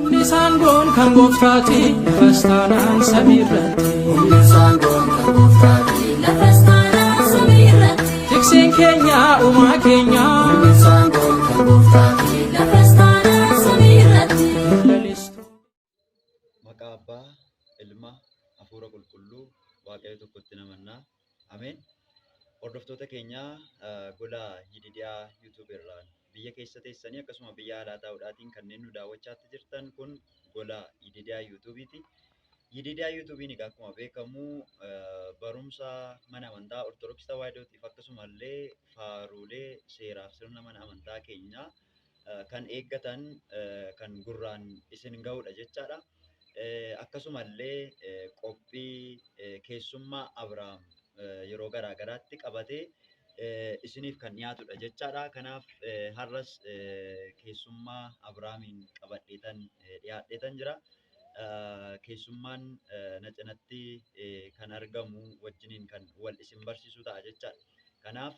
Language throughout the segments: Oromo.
Humni saangoon kan gooftaati, lafas taanaan samiirratti. Humni saangoon kan gooftaati, lafas taanaan samiirratti. Tikseen keenya uumaa keenya. Humni saangoon kan gooftaati, lafas taanaan samiirratti. Lalistuu. Maqaa Abbaa, Ilma, Hafuura Qulqulluu, Waaqayyo tokkotti namannaa. Ameen. Hordoftoota keenya gola Yididiyaa YouTube irraan biyya keessa teessanii akkasuma biyya alaa taa'uudhaatiin kanneen nu daawwachaatti jirtan kun gola Yididiyaa YouTube'ti. Yididiyaa YouTube'n egaa akkuma beekamu barumsa mana amantaa Ortodoksii Tawaahidootiif akkasumallee faaruulee seeraaf sirna mana amantaa keenyaa kan eeggatan kan gurraan isin ga'udha jechaadha. Akkasumallee qophii keessummaa Abiraam yeroo garaa garaatti qabatee isiniif kan dhiyaatudha jechaadha. Kanaaf har'as keessummaa Abiraamiin qabadheetan dhiyaadheetan jira. Keessummaan na cinatti kan argamu wajjiniin kan wal isin barsiisu ta'a jechaadha. Kanaaf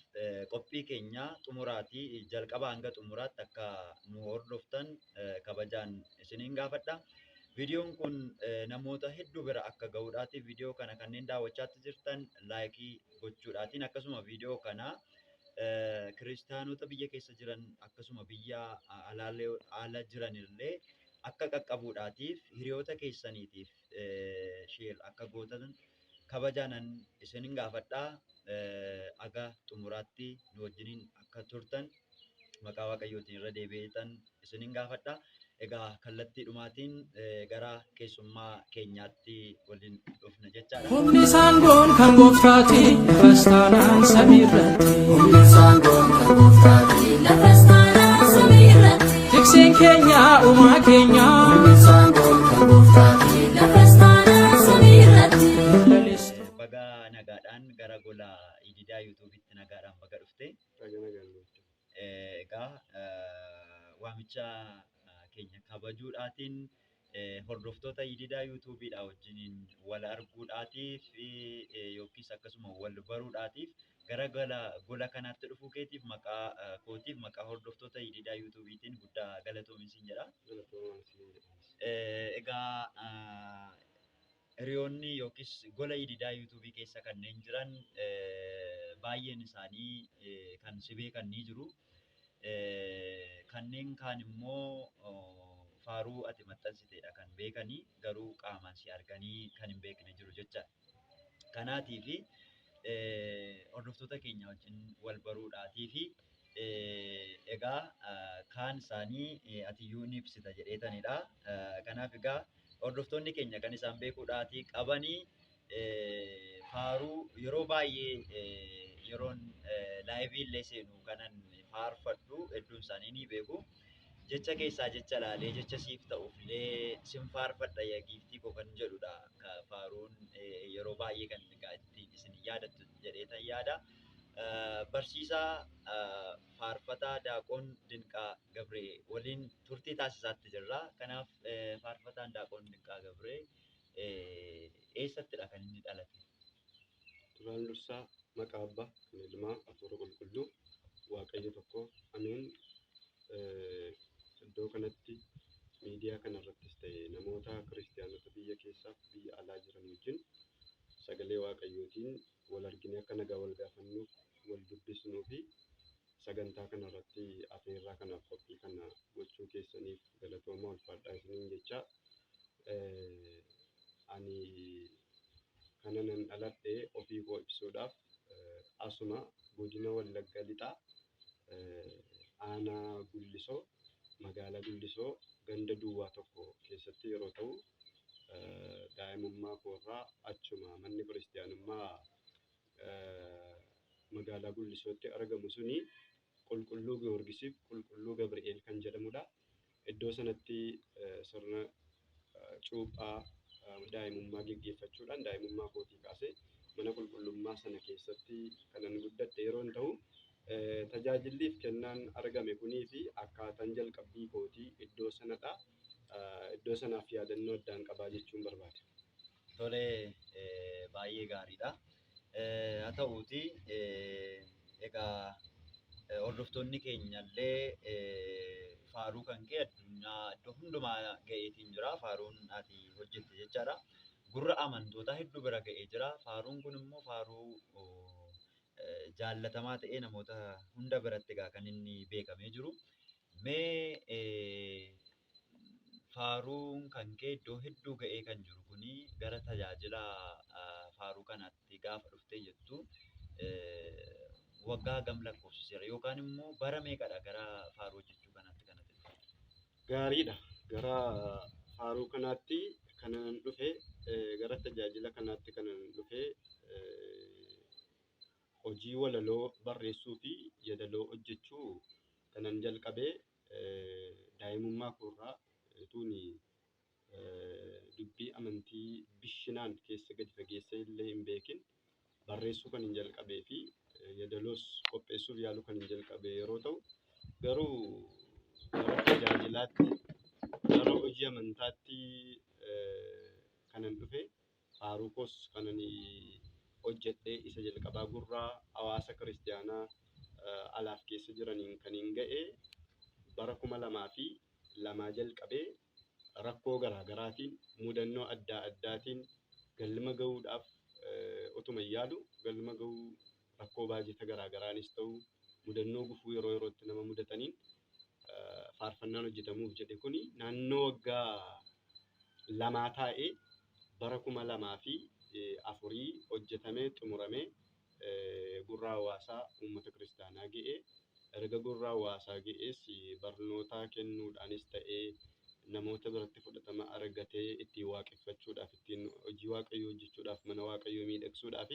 qophii keenya xumuraatii jalqaba hanga xumuraatti akka nu hordoftan kabajaan isiniin gaafadha. Viidiyoon kun namoota hedduu bira akka ga'uudhaatiif viidiyoo kana kanneen daawwachaatti jirtan laayikii gochuudhaatiin akkasuma viidiyoo kana kiristaanota biyya keessa jiran akkasuma biyya ala jiranillee akka qaqqabuudhaatiif hiriyoota keessaniitiif share akka gootan kabajaanan isinin gaafadhaa. Aga xumuraatti nu wajjiniin akka turtan maqaa Waaqayyootiin irra deebi'eetan isinin gaafadha. Egaa kallattii dhumaatiin gara keessummaa keenyaatti waliin dhufna jechaadha. Humni saangoon kan gooftaati, lafas taanaan samiirratti. Humni saangoon kan gooftaati, lafas taanaan samiirratti. Tikseen keenya uumaa keenya. Humni saangoon kan gooftaati, lafas taanaan samiirratti. Lalistuu. Baga nagaadhaan gara gola Yididaa YouTube'tti nagaadhaan baga dhufte. Baga nagaan dhufte. Egaa waamicha keenya kabajuudhaatiin hordoftoota Yididaa YouTube'dha wajjiniin wal arguudhaatiif yookiis akkasuma wal baruudhaatiif gara gola kanaatti dhufuu keetiif maqaa kootiif maqaa hordoftoota Yididaa YouTube'tiin guddaa galatoomi siin jedha. Galatoomaa siin jedha. Egaa hiriyoonni yookiis gola Yididaa YouTube keessa kanneen jiran baay'een isaanii kan si beekan ni jiru. Kanneen kaan immoo faaruu ati maxxansiteedha kan beekanii garuu qaamaan si arganii kan hin beekne jiru jechaadha. Kanaatiif hordoftoota keenya wajjin wal baruudhaatii fi egaa kaan isaanii atiyyuu ni ibsita jedheetanidha. Kanaaf egaa hordoftoonni keenya kan isaan beekuudhaatii qabanii faaruu yeroo baay'ee yeroon laayivii illee seenu kanan faarfadhu hedduun isaanii ni beeku. Jecha keessaa jecha laalee jecha siif ta'uuf illee sin faarfadha yaa giiftii koo kan jedhudha. Faaruun yeroo baay'ee kan ittiin isin yaadattu jedheetan yaada. Barsiisaa faarfataa Daaqoon Dinqaa Gabree waliin turtii taasisaatti jirra. Kanaaf faarfataan Daaqoon Dinqaa Gabree eessattidha kan inni dhalate? Duraan dursaa maqaa Abbaa, kan Ilmaa, Hafuura Qulqulluu, Waaqayyo tokko, Ameen. Iddoo kanatti miidiyaa kanarrattis ta'e namoota kiristiyaanota biyya keessaaf biyya alaa jiran wajjin sagalee Waaqayyootiin wal arginee akka nagaa wal gaafannuuf wal dubbisnuu fi sagantaa kanarratti afeerraa kanaaf qophii kana gochuu keessaniif galatoomaa ulfaadhaa isiniin jecha. Ani kana nan dhaladhe ofii koo ibsuudhaaf asuma godina Wallagga Lixaa aanaa Gullisoo magaalaa Gullisoo ganda duwwaa tokko keessatti yeroo ta'u daa'imummaa koorraa achuma manni kiristiyaanummaa magaalaa Gullisootti argamu suni Qulqulluu Giyoorgisiif Qulqulluu Gabri'eel kan jedhamudha. Iddoo sanatti sirna cuuphaa daa'imummaa geggeeffachuudhaan daa'imummaa kootii kaasee mana qulqullummaa sana keessatti kanan guddadhe yeroon ta'u tajaajilliif kennaan argame kunii fi akkaataan jalqabbii kootii iddoo sanadha. Iddoo sanaaf yaadannoo addaan qabaa jechuun barbaada. Tole, baay'ee gaariidha. Haa ta'uuti egaa hordoftoonni keenya illee Faaruu kan kee addunyaa iddoo hundumaa ga'eetiin jira. Faaruun ati hojjette jechaadha. Gurra amantootaa hedduu bira ga'ee jira. Faaruun kun immoo faaruu jaallatamaa ta'ee namoota hunda biratti egaa kan inni beekamee jiru. Mee faaruun kan kee iddoo hedduu ga'ee kan jiru kuni gara tajaajila faaruu kanaatti gaafa dhuftee jettu waggaa hagam lakkoofsiseera yookaan immoo bara meeqadha gara faaruu hojjechuu kanaatti kan ati dhufte? Gaariidha. Gara faaruu kanaatti kanan dhufe, gara tajaajila kanaatti kanan dhufe, hojii walaloo barreessuu fi yeedaloo hojjechuu kanan jalqabe daa'imummaa koorraa utuun dubbii amantii bishinaan keessa gadi fageessee illee hin beekin barreessuu kan hin jalqabee fi yeedaloos qopheessuuf yaaluu kan hin jalqabe yeroo ta'u, garuu gara tajaajilaatti, gara hojii amantaatti kanan dhufe, faaruu koos kanan hojjedhee isa jalqabaa gurraa hawaasa kiristiyaanaa alaaf keessa jiraniin kan hin ga'e bara 2002 jalqabee rakkoo garaagaraatiin, mudannoo adda addaatiin galma ga'uudhaaf utuma hin yaalu galma ga'uu rakkoo baajata garaagaraanis ta'u mudannoo gufuu yeroo yerootti nama mudataniin faarfannaan hojjetamuuf jedhe kuni naannoo waggaa 2 taa'ee bara 2004 hojjetamee xumuramee gurra hawaasaa uummata kiristaanaa ga'ee. Erga gurra hawaasaa ga'ees barnoota kennuudhaanis ta'ee namoota biratti fudhatama argatee ittiin waaqeffachuudhaaf, ittiin hojii waaqayyoo hojjechuudhaaf, mana waaqayyoo miidhagsuudhaaf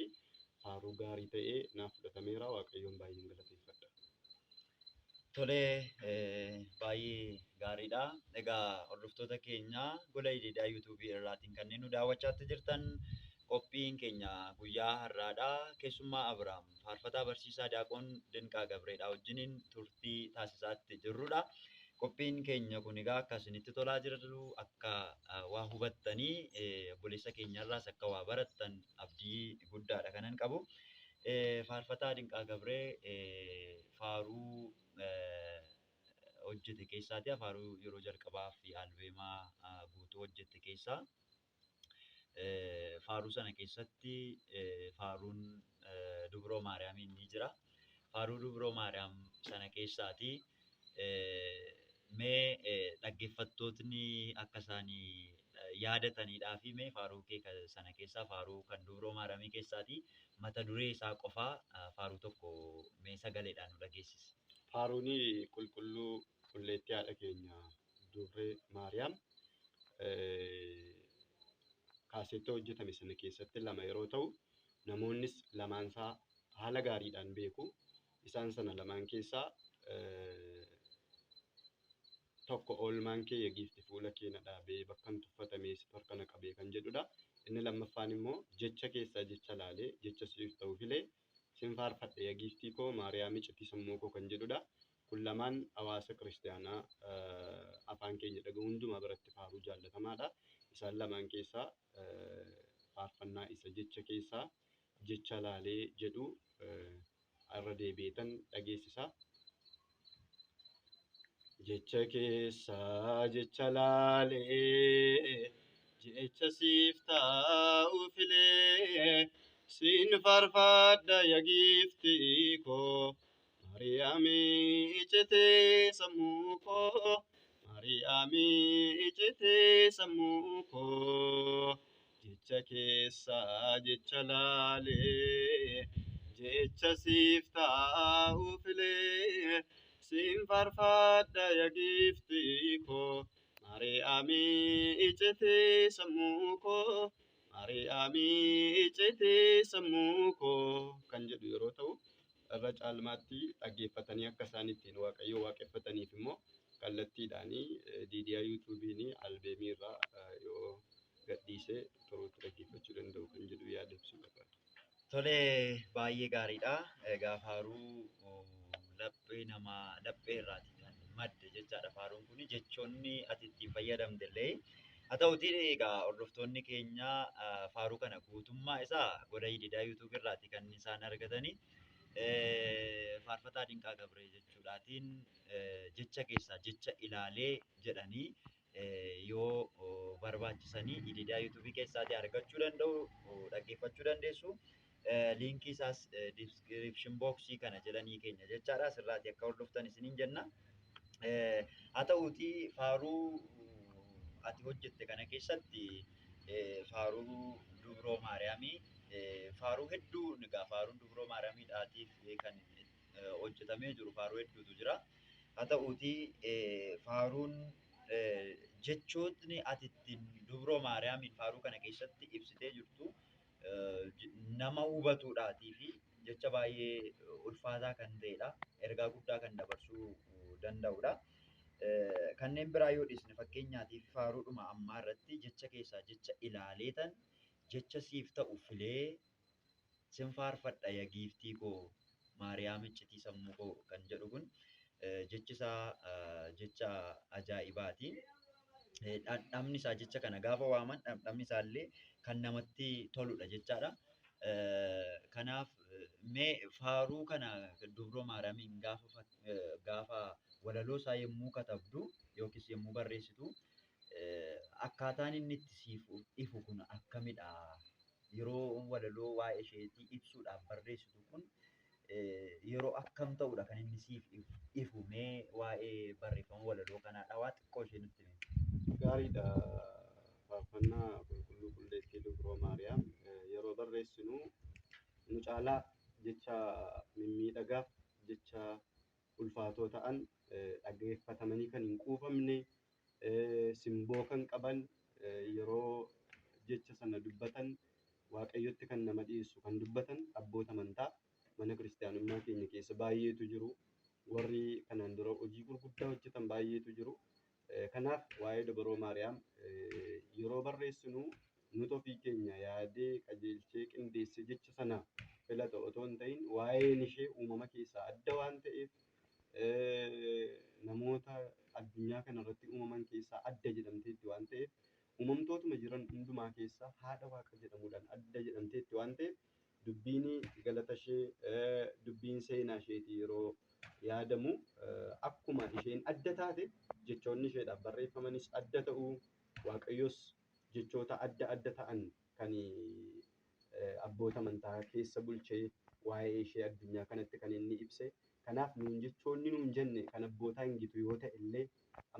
faaruu gaarii ta'ee naaf fudhatameera. Waaqayyoon baay'een galateeffadha. Tolee, baay'ee gaariidha. Egaa hordoftoota keenya gola Yidiidaa yuutuubii irraatiin kanneen nu daawwachaatti jirtan, qophiin keenya guyyaa har'aadha. Keessummaa Abiraam faarfataa barsiisaa Daaqoon Dinqaa Gabreedha wajjiniin turtii taasisaatti jirrudha. Qophiin keenya kun egaa akka isinitti tolaa jiru, akka waa hubattanii obboleessa keenyarraas akka waa barattan abdii guddaadha kanan qabu. Faarfataa Dinqaa Gabree faaruu hojjete keessaati. Faaruu yeroo jalqabaa fi albeemaa guutuu hojjete keessaa faaruu sana keessatti faaruun Dubroo Maariyaamiin ni jira. Faaruu Dubroo Maariyaam sana keessaati mee dhaggeeffattootni akka isaanii yaadataniidhaa fi mee faaruu kee sana keessaa, faaruu kan Dubroo Maariyaamii keessaati mata duree isaa qofaa faaruu tokko mee sagaleedhaan nu dhageessisi. Faaruun qulqulluu qulleettii haadha keenya Dubree Maariyaam kaasettoo hojjetame sana keessatti 2 yeroo ta'u, namoonnis lamaansaa haala gaariidhaan beeku. Isaan sana lamaan keessaa tokko oolmaan kee giifti fuula kee na dhaabee bakka hin tuffatamee si harka na qabee kan jedhudha. Inni lammaffaan immoo jecha keessaa jecha laalee jecha siif ta'u filee sin faarfadhe yaa giiftii koo Maariyaam iccitii sammuu koo kan jedhudha. Kun lamaan hawaasa kiristiyaanaa afaan keenya dhaga'u hundumaa biratti faaruu jaallatamaadha. Isaan lamaan keessaa faarfannaa isa jecha keessaa jecha laalee jedhu irra deebi'eetan dhageessisa. Jecha keessaa jecha laalee jecha siif ta'u filee sin faarfadha yaa giiftii koo Maariyaam iccitii sammuu koo, Maariyaam iccitii sammuu koo. Jecha keessaa jecha laalee jecha siif ta'u filee sin faarfadha yaa giiftii koo Maariyaam iccitii sammuu koo, Maariyaam iccitii sammuu koo kan jedhu yeroo ta'u, irra caalmaatti dhaggeeffatanii akka isaan ittiin waaqayyoo waaqeffataniif immoo kallattiidhaanii diidiyaa yuutuubiin albeemii irraa yoo gadhiisee turuutti dhaggeeffachuu danda'u kan jedhu yaada ibsuu barbaada. Tolee, baay'ee gaariidha. Egaa faaruu laphee namaa laphee irraati kan madde jechaadha. Faaruun kun jechoonni ati ittiin fayyadamte illee haa ta'utii egaa hordoftoonni keenya faaruu kana guutummaa isaa gola Yidiidaa yuutuubii irraati kan isaan argatanii. Faarfataa Dinqaa Gabree jechuudhaatiin jecha keessaa jecha ilaalee jedhanii yoo barbaachisanii Ididaa yuutuubii keessaatii argachuu danda'u, dhaggeeffachuu dandeessu. Liinkii isaas diskiripshin booksii kana jedhanii keenya jechaadha. Asirraatii akka hordoftan isiniin jenna. Haa ta'uutii faaruu ati hojjette kana keessatti faaruu Dubroo Maariyaamii faaruu hedduu egaa faaruun Dubroo Maariyaamiidhaatiif kan hojjetamee jiru faaruu hedduutu jira. Haa ta'uutii faaruun jechootni ati ittiin Dubroo Maariyaamiin faaruu kana keessatti ibsitee jirtu nama hubatuudhaatii fi jecha baay'ee ulfaataa kan ta'edha. Ergaa guddaa kan dabarsuu danda'udha. Kanneen biraa yoo dhiisne fakkeenyaatiif faaruudhuma ammaa irratti jecha keessaa jecha ilaaleetan jecha siif ta'u filee sin faarfadha yaa giiftii koo Maariyaam iccitii sammuu koo kan jedhu kun jechi isaa jecha ajaa'ibaati. Dhandhamni isaa jecha kana gaafa waaman dhandhamni isaa illee kan namatti toludha jechaadha. Kanaaf mee faaruu kana Dubroo Maariyaamiin gaafa walaloo isaa yommuu katabdu yookiis yommuu barreessitu akkaataan inni itti siif ifu kun akkamidha? Yeroo walaloo waa'ee isheetii ibsuudhaaf barreessitu kun yeroo akkam ta'udha kan inni siif ifu mee waa'ee barreeffama walaloo kanaadha waa xiqqoo ishee nutti himi. Gaariidha. Faarfannaa Qulqulluu Qulleettii Dubroo Maariyaam yeroo barreessinu nu caalaa jecha mimmiidhagaaf jecha ulfaatoo ta'an dhaggeeffatamanii kan hin quufamne simboo kan qaban yeroo jecha sana dubbatan Waaqayyotti kan nama dhiyeessu kan dubbatan abboota amantaa mana kiristaanummaa keenya keessa baay'eetu jiru. Warri kanaan dura hojii gurguddaa hojjetan baay'eetu jiru. Kanaaf waa'ee Dubroo Maariyaam yeroo barreessinu nuti ofii keenya yaadee qajeelchee qindeessee jecha sana filata otoo hin ta'in waa'een ishee uumama keessaa adda waan ta'eef namoota addunyaa kanarratti uumaman keessaa adda jedhamteetti waan ta'eef uumamtootuma jiran hundumaa keessaa haadha waaqa jedhamuudhaan adda jedhamteetti waan ta'eef dubbiin galata ishee dubbiin seenaa isheetii yeroo yaadamu akkuma isheen adda taate jechoonni isheedhaaf barreeffamanis adda ta'uu Waaqayyos jechoota adda adda ta'an kan abboota amantaa keessa bulchee waa'ee ishee addunyaa kanatti kan inni ibse. Kanaaf nuun jechoonni nuun jenne kan abbootaa hin gitu yoo ta'e illee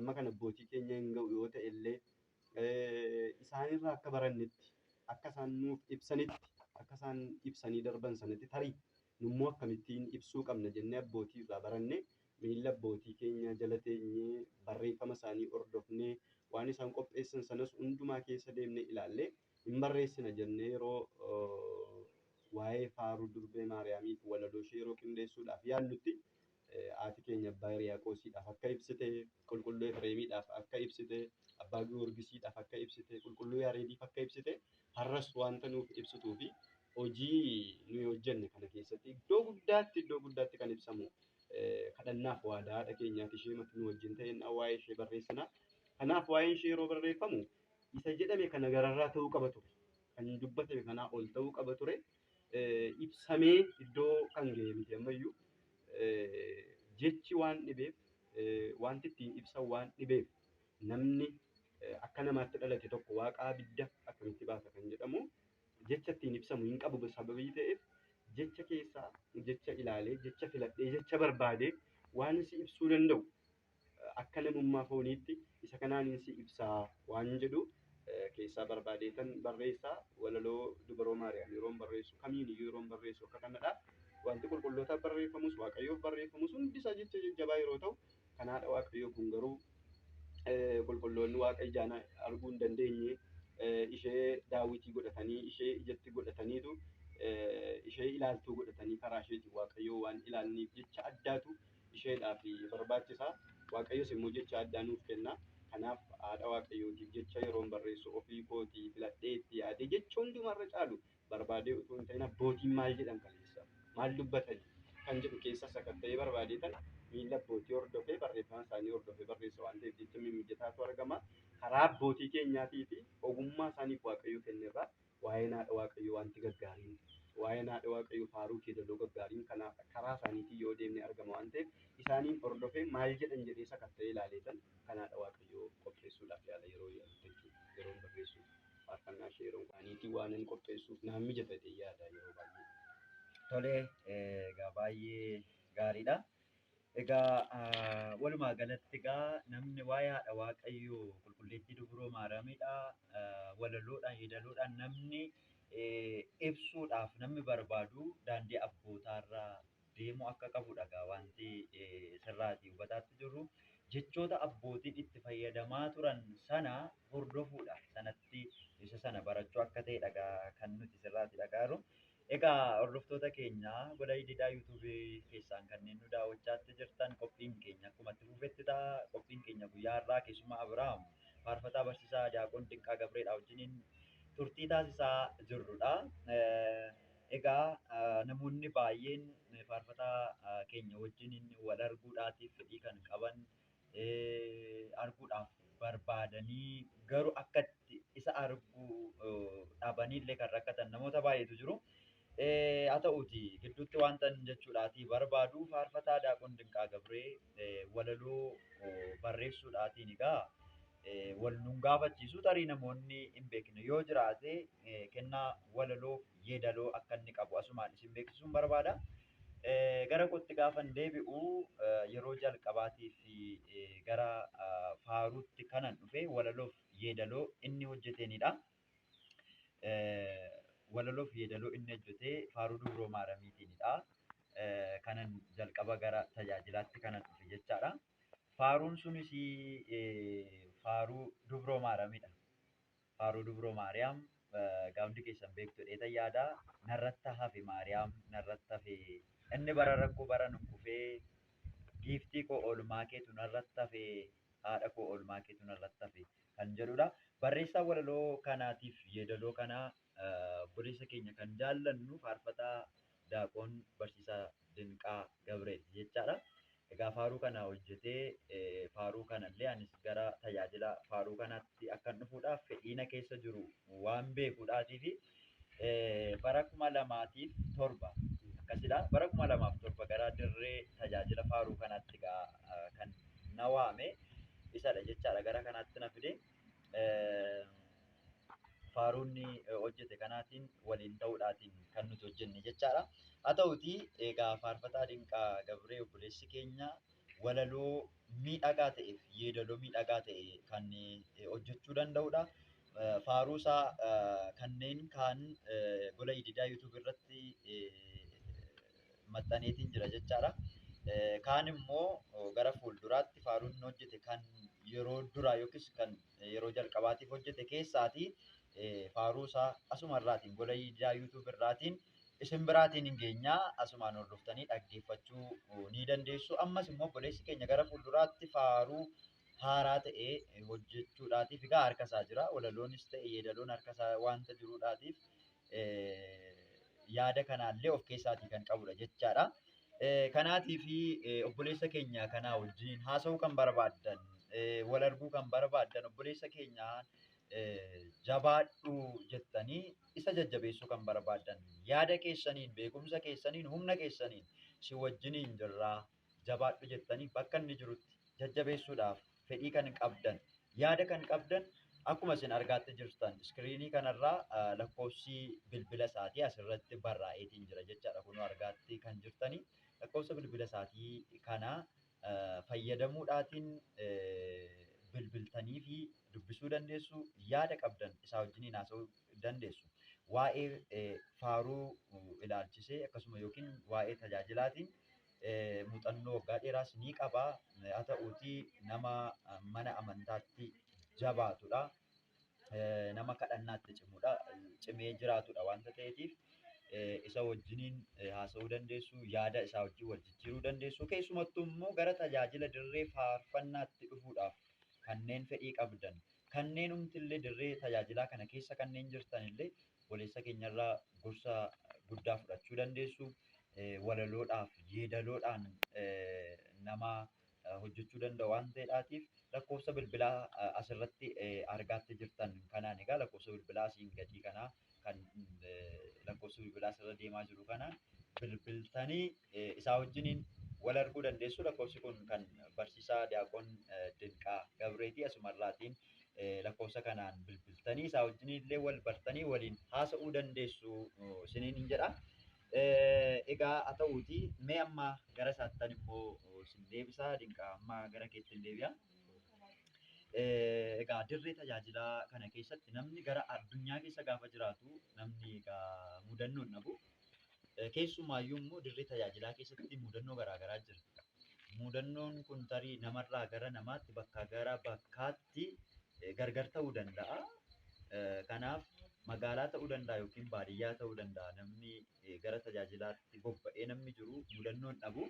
amma kan abbootii keenya hin ga'u yoo ta'e illee isaanirraa akka barannetti akka isaan nuuf ibsanitti akka isaan ibsanii darban sanatti tarii nummoo akkamittiin ibsuu qabna jennee abbootii irraa baranne miilla abbootii keenya jala teenyee barreeffama isaanii hordofnee waan isaan qopheessan sanas hundumaa keessa deemnee ilaallee hin barreessina jennee yeroo waa'ee faaruu Durbee Maariyaamii fi walaloo ishee yeroo qindeessuudhaaf yaallutti haati keenya abbaa Hiriyaaqoosiidhaaf akka ibsite, Qulqulluu Efreemiidhaaf akka ibsite, abbaa Giyoorgisiidhaaf akka ibsite, Qulqulluu Yaareediif akka ibsite har'as wanta nuuf ibsituu fi hojii nuyi hojjenne kana keessatti iddoo guddaatti kan ibsamu kadhannaaf waadaa haadha keenyaati ishee mati nu wajjin ta'een waa'ee ishee barreessina. Kanaaf waa'een ishee yeroo barreeffamu isa jedhame kana gararraa ta'uu qaba ture. Kan dubbatame kanaa ol ta'uu qaba ture. Ibsamee iddoo kan ga'e miti ammayyuu jechi waan dhibeef wanti ittiin ibsan waan dhibeef namni akka namaatti dhalate tokko waaqa abidda akkamitti baasa kan jedhamu jecha ittiin ibsamu hin qabu sababii ta'eef jecha keessaa jecha ilaalee jecha filadhee jecha barbaadee waan si ibsuu danda'u akka namummaa fooniitti isa kanaan si ibsaa waan jedhu keessaa barbaadeetan barreessaa walaloo Dubroo Maariyaam yeroon barreessu kamiin iyyuu yeroon barreessu akka kanadha. Wanti qulqullootaaf barreeffamus Waaqayyoof barreeffamus hundisaa jecha jajjabaa yeroo ta'u kan haadha Waaqayyoo kun garuu qulqulloonni Waaqa ijaan arguu hin dandeenye ishee daawwitii godhatanii ishee ijatti godhataniitu ishee ilaaltuu godhatanii karaa isheetiin Waaqayyoo waan ilaalniif jecha addaatu isheedhaaf barbaachisa. Waaqayyos immoo jecha addaa nuuf kenna. Kanaaf haadha Waaqayyootiif jecha yeroon barreessu ofii kootii filadhee itti yaadee jecha hundumarra caalu barbaadee utuu hin ta'in abbootiin maal jedhan kaleessa maal dubbatanii kan jedhu keessa sakatta'ee barbaadee tan miilla abbootii hordofee barreeffama isaanii hordofee barreessa waan ta'eef jecha mimijataatu argama. Karaa abbootii keenyaatii fi ogummaa isaaniif Waaqayyo kennerraa waa'een haadha Waaqayyoo wanti gaggaariin Waa'een haadha Waaqayyoo faaruu yeedaloo gaggaariin kana karaa isaaniitiin yoo deemne argama waan ta'eef isaaniin hordofee maal jedhan jedhee sakatta'ee ilaaleetan kan haadha Waaqayyoo qopheessuudhaaf yaala yeroo yaalutti jechuudha. Yeroon barreessu faarfannaa ishee yeroo isaaniitiin waan hin qopheessuuf naan mijata jedhee yaada yeroo baay'ee. Tole, egaa baay'ee gaariidha. Egaa walumaa galatti egaa namni waa'ee haadha Waaqayyoo qulqulleettii Dubroo Maariyaamidha. Walaloodhaan, yeedaloodhaan namni ibsuudhaaf namni barbaadu daandii abbootaarra deemuu akka qabudha egaa wanti sirraatii hubataatti jirru. Jechoota abbootiin itti fayyadamaa turan sana hordofuudha. Sanatti isa sana barachuu akka ta'edha egaa kan nuti sirraatii dhaga'aa. Egaa hordoftoota keenya gola Yididaa yuutuubii keessaan kanneen nu daawwachaatti jirtan qophiin keenya akkuma itti fufetti ta'a. Qophiin keenya guyyaa har'aa keessumaa Abiraam faarfataa barsiisaa Diyaaqoon Dinqaa Gabreedha wajjiniin turtii taasisaa jirrudha. Egaa namoonni baay'een faarfataa keenya wajjiniin wal arguudhaatiif fedhii kan qaban arguudhaaf barbaadanii garuu akka itti isa arguu dhabaniillee kan rakkatan namoota baay'eetu jiru. Haa ta'uuti gidduutti wanta jechuudhaatii barbaadu faarfataa Diyaaqoon Dinqaa Gabree walaloo barreessuudhaatiin egaa wal nun gaafachiisu tarii namoonni hin beekne yoo jiraate kennaa walaloo yeedaloo akka inni qabu asumaan isin beeksisuun barbaada. Gara kootti gaafan deebi'u yeroo jalqabaatiif gara faaruutti kanan dhufe walaloof yeedaloo inni hojjeteenidha. Walaloof yeedaloo inni hojjete faaruu Dubroo Maariyaamiitiinidha. Kanan jalqaba gara tajaajilaatti kanan dhufe jechaadha. Faaruun sunis faaruu Dubroo Maariyaamidha. Faaruu Dubroo Maariyaam gaamdi keessan beektu dheetan yaada. Narratti hafe Maariyaam narratti hafe inni bara rakkoo bara nu kufee giiftii koo oolmaa keetu narratti hafe haadha koo oolmaa keetu narratti hafe kan jedhudha. Barreessaa walaloo kanaatiif yeedaloo kanaa obboleessa keenya kan jaallannu faarfataa Diyaaqoon Barsiisaa Dinqaa Gabreel jechaadha. Egaa faaruu kana hojjetee faaruu kanallee anis gara tajaajila faaruu kanaatti akkan dhufuudhaaf fedhiina keessa jiru waan beekuudhaatii fi bara 2007 akkasidha. Bara 2007 gara dirree tajaajila faaruu kanaatti egaa kan na waame isadha jechaadha. Gara kanaatti na fide. Faaruun hojjete kanaatiin waliin ta'uudhaatiin kan nuti hojjenne jechaadha. Haa ta'uutii egaa faarfataa Dinqaa Gabree obboleessi keenya walaloo miidhagaa ta'eef yeedaloo miidhagaa ta'e kan hojjechuu danda'udha. Faaruu isaa kanneen kaan gola Yididaa yuutuub irratti maxxaneetiin jira jechaadha. Kaan immoo gara fuulduraatti faaruun inni hojjete kan yeroo duraa yookiis kan yeroo jalqabaatiif hojjete keessaatii faaruu isaa asuma irraatiin gola Yididaa yuutuub irraatiin isin biraatiin hin geenyaa asumaan hordoftanii dhaggeeffachuu ni dandeessu. Ammas immoo obboleessi keenya gara fuulduraatti faaruu haaraa ta'e hojjechuudhaatiif egaa harka isaa jira. Walaloonis ta'e yeedaloon harka isaa waanta jiruudhaatiif yaada kanaallee of keessaatii kan qabudha jechaadha. Kanaatiif obboleessa keenya kanaa wajjin haasa'uu kan barbaaddan, wal arguu kan barbaaddan obboleessa keenya jabaadhu jettanii isa jajjabeessuu kan barbaaddan yaada keessaniin, beekumsa keessaniin, humna keessaniin si wajjiniin jirraa jabaadhu jettanii bakka inni jirutti jajjabeessuudhaaf fedhii kan qabdan, yaada kan qabdan akkuma isin argaatti jirtan iskiriinii kanarraa lakkoofsi bilbila isaatii asirratti barraa'eetiin jira jechaadha. Kunoo argaatti kan jirtanii lakkoofsa bilbila isaatii kana fayyadamuudhaatiin bilbiltanii fi dubbisuu dandeessu, yaada qabdan isaa wajjiniin haasa'uu dandeessu. Waa'ee faaruu ilaalchisee akkasuma yookiin waa'ee tajaajilaatiin muuxannoo waggaa dheeraas ni qaba. Haa ta'uutii nama mana amantaatti jabaatudha. Nama kadhannaatti cimudha. Cimee jiraatudha waanta ta'eetiif isa wajjiniin haasa'uu dandeessu, yaada isaa wajjin wal jijjiiruu dandeessu. Keessumattuu immoo gara tajaajila dirree faarfannaatti dhufuudhaaf kanneen fedhii qabdan, kanneen humtillee dirree tajaajilaa kana keessa kanneen jirtan illee obboleessa keenyarraa gorsa guddaa fudhachuu dandeessu. Walaloodhaaf, yeedaloodhaan nama hojjechuu danda'u waan ta'eedhaatiif lakkoofsa bilbilaa asirratti argaatti jirtan kanaan egaa lakkoofsa bilbilaa asiin gadii kanaa kan lakkoofsa bilbilaa asirra deemaa jiru kanaan bilbiltanii isaa wajjiniin wal arguu dandeessu. Lakkoofsi kun kan barsiisaa Diyaaqoon Dinqaa Gabreetii asumarraatiin lakkoofsa kanaan bilbiltanii isaa wajjiniin illee wal bartanii waliin haasa'uu dandeessu isiniin hin jedha. Egaa haa ta'uutii mee amma gara isaattan immoo sin deebisaa Dinqaa amma gara keetti hin deebi'a. Egaa dirree tajaajilaa kana keessatti namni gara addunyaa keessa gaafa jiraatu namni egaa mudannoo hin dhabu. Keessumaayyuu immoo dirree tajaajilaa keessatti mudannoo garaa garaa jira. Mudannoon kun tarii namarraa gara namaatti bakkaa gara bakkaatti gargar ta'uu danda'a. Kanaaf magaalaa ta'uu danda'a yookiin baadiyyaa ta'uu danda'a namni gara tajaajilaatti bobba'ee namni jiru mudannoo hin dhabu.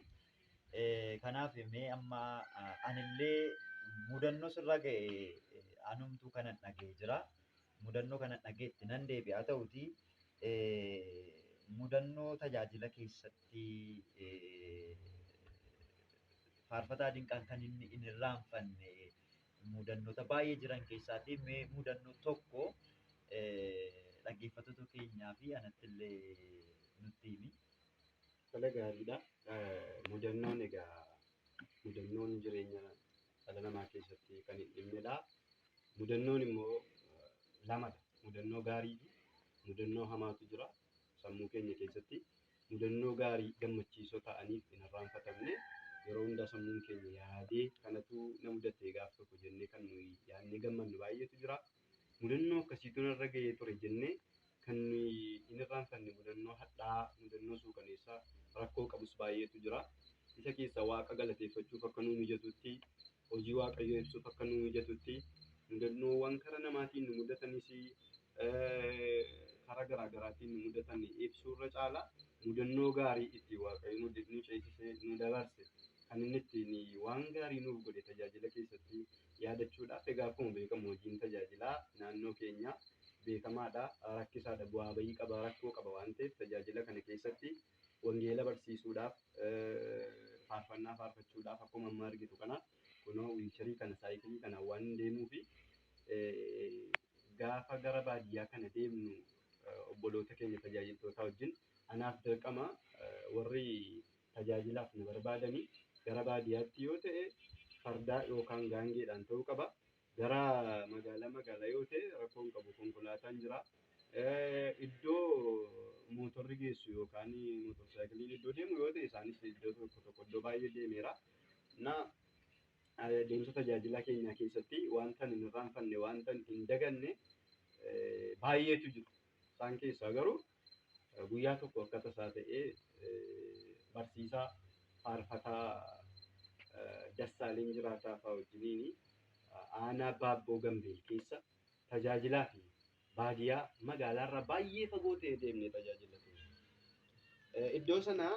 Kanaaf mee amma anillee mudannoo sirra ga'e anumtuu kanan dhaga'ee jira. Mudannoo kanan dhaga'etti nan deebi'a. Haa ta'uutii mudannoo tajaajila keessatti faarfataa Dinqaan kan inni hin irraanfanne mudannoota baay'ee jiran keessaatii mee mudannoo tokko dhaggeeffattoota keenyaa fi anatti illee nutti himi. Tola gaariidha. Mudannoon egaa mudannoon jireenya dhala namaa keessatti kan hin dhimnedha. Mudannoon immoo lamadha. Mudannoo gaarii fi mudannoo hamaatu jira sammuu keenya keessatti. Mudannoo gaarii gammachiisoo ta'aniif hin irraanfatamne yeroo hundaa sammuun keenya yaadee kanatu na mudate gaaf tokko jennee kan nuyi yaadnee gammannu baay'eetu jira. Mudannoo akkasiitu narra ga'ee ture jennee kan nuyi hin irraanfanne mudannoo hadhaa'aa, mudannoo suukaneessaa rakkoo qabus baay'eetu jira. Isa keessaa Waaqa galateeffachuuf akka nuu mijatutti, hojii Waaqayyoo ibsuuf akka nuu mijatutti, mudannoowwan karaa namaatiin nu mudatanis karaa garaa garaatiin nu mudatan ibsuurra caala mudannoo gaarii itti Waaqayyo nu ceesisee nu dabarse kan inni ittiin waan gaarii nuuf godhe tajaajila keessatti yaadachuudhaaf egaa akkuma beekamu hojiin tajaajilaa naannoo keenya beekamaadha, rakkisaadha, bu'aa bayii qaba, rakkoo qaba waan ta'eef tajaajila kana keessatti wangeela barsiisuudhaaf, faarfannaa faarfachuudhaaf akkuma amma argitu kana kunoo wiilcharii kana saayikilii kana waan deemuu fi gaafa gara baadiyyaa kana deemnu obboloota keenya tajaajiltoota wajjin anaaf dirqama warri tajaajilaaf nu barbaadanii gara baadiyyaatti yoo ta'e fardaa yookaan gaangeedhaan ta'uu qaba. Gara magaalaa magaalaa yoo ta'e rakkoon qabu konkolaataan jira. Iddoo mootorri geessu yookaan mootorsaayikiliin iddoo deemu yoo ta'e isaanis iddoo tokko tokko iddoo baay'ee deemeera. Na deemsa tajaajilaa keenyaa keessatti wanta hin irraanfanne wanta hin daganne baay'eetu jiru. Isaan keessaa garuu guyyaa tokko akka tasaa ta'ee barsiisaa faarfataa Dassaaleen Jiraataa fa'aa wajjiniin aanaa Baabboo Gambeel keessa tajaajilaa fi baadiyyaa magaalaarraa baay'ee fagoo ta'e deemnee tajaajila ture. Iddoo sana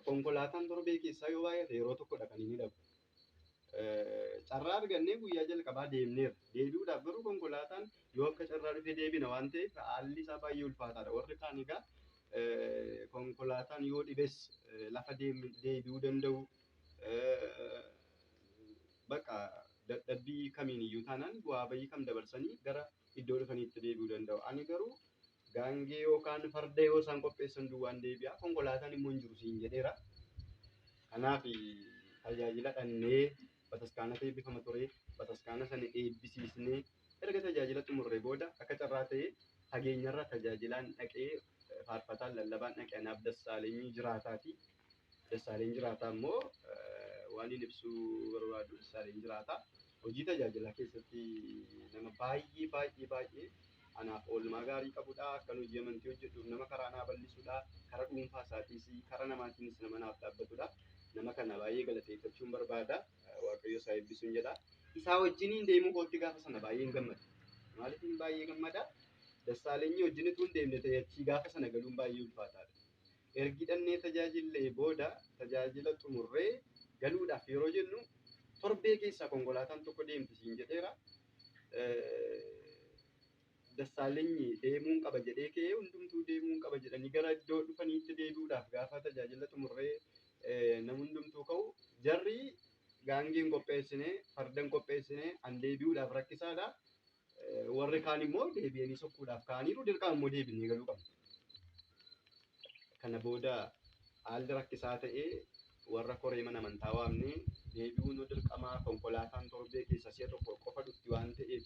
konkolaataan torbee keessaa yoo baay'ate yeroo tokkodha kan inni dhabu. Carraa argannee guyyaa jalqabaa deemneerra. Deebi'uudhaaf garuu konkolaataan yoo akka carraa dhufee deebina waan ta'eef haalli isaa baay'ee ulfaataadha. Warri kaan egaa konkolaataan yoo dhibes lafa deebi'uu danda'u. Bakka dadhabbii kamiin iyyuu taanaan bu'aa bayii kam dabarsanii gara iddoo dhufaniitti deebi'uu danda'u. Ani garuu gaangee yookaan farda yoo isaan qopheessan duwwaan deebi'a. Konkolaataan immoo hin jiru siin jedheera. Kanaaf tajaajila dhannee bataskaanatu eebbifama ture. Bataskaana sana eebbisiisnee erga tajaajila xumurree booda akka carraa ta'ee fageenyarra tajaajilaan dhaqee faarfataan lallabaan dhaqee anaaf Dassaaleny Jiraataati. Dassaaleny Jiraataa immoo waan inni ibsuu barbaadu Dassaaleny Jiraataa hojii tajaajilaa keessatti nama baay'ee baay'ee baay'ee anaaf oolmaa gaarii qabudha. Akkan hojii amantii hojjedhuuf nama karaa naa bal'isudha. Karaa dhuunfaa isaatiis karaa namaatiinis nama naaf dhaabbatudha. Nama kana baay'ee galateeffachuun barbaada. Waaqayyo isaa eebbisuun jedha. Isaa wajjiniin deemuu kootti gaafa sana baay'een gammada. Maaliifin baay'ee gammada? Dassaalenyi wajjin utuu hin deemne ta'e achii gaafa sana galuun baay'ee ulfaataadha. Ergi dhannee tajaajillee booda tajaajila xumurree galuudhaaf yeroo jennu torbee keessaa konkolaataan tokko deemti siin jedheera. Dassaalenyi deemuun qaba jedhee ka'ee hundumtuu deemuun qaba jedhanii gara iddoo dhufaniitti deebi'uudhaaf gaafa tajaajila xumurree nama hundumtuu ka'u jarri Gaangee hin qopheessine, farda hin qopheessine, an deebi'uudhaaf rakkisaadha. Warri kaan immoo deebi'anii sokkuudhaaf ka'aniiru dirqama immoo deebinee galuu qabna. Kana booda haalli rakkisaa ta'ee warra koree mana amantaa waamnee deebi'uun nu dirqamaa konkolaataan torbee keessa si'a tokko qofa dhufti waan ta'eef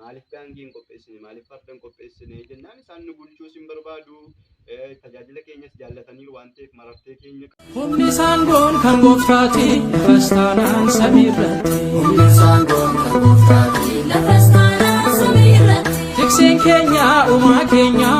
maaliif gaangee hin qopheessine maaliif farda hin qopheessine jennaan isaan nu bulchuus hin barbaadu tajaajila keenyas jaallataniiru waan ta'eef marartee keenya Humni saangoon kan gooftaati lafas taanaan samii irratti. Humni saangoon kan gooftaati. Lafas taanaan samii irratti. Tikseen keenya uumaa keenya.